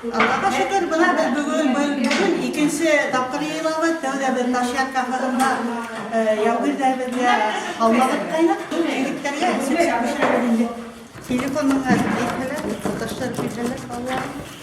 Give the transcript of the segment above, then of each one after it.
Аллаға шөкөр, бына беҙ бөгөн икенсе тапҡыр йыйылабыҙ. Тәүҙә беҙ Ташъяр кафеһында яугирҙәребеҙгә алма ҡайнап, егеттәргә сәксәк бешерәбеҙ инде. Телефоныңа әйтһәләр, тоташтырып бирһәләр, Аллаһым.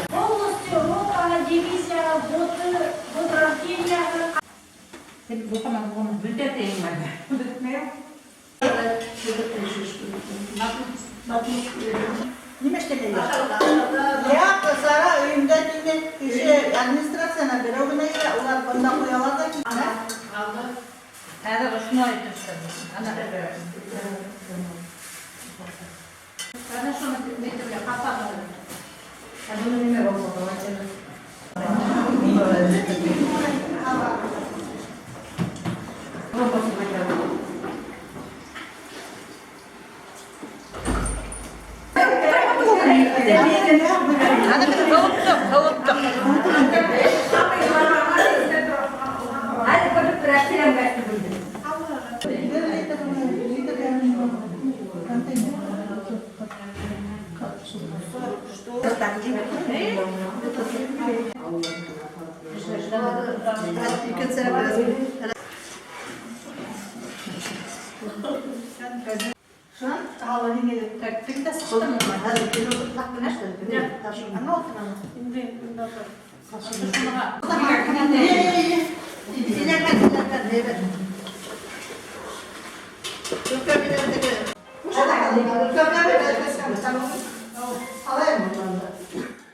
Полностью рота, дивизия, годы, год рождения. Нимә эшләгәндәр? Яҡ, Сара өйөндә инде кеше администрацияна берәү генә килә, улар бында ҡуялар ҙа китә.